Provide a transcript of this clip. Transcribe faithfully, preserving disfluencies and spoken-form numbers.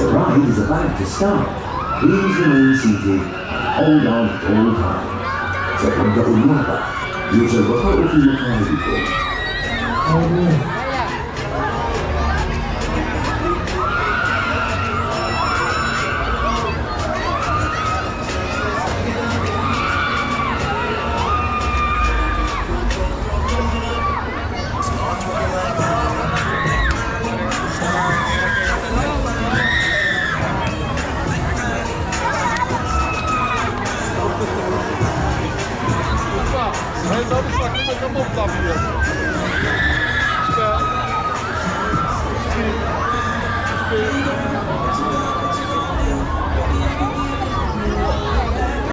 The ride is about to start. Please remain seated and hold on at all times. Sa pagkaunlaba, you shall refer to your vehicle.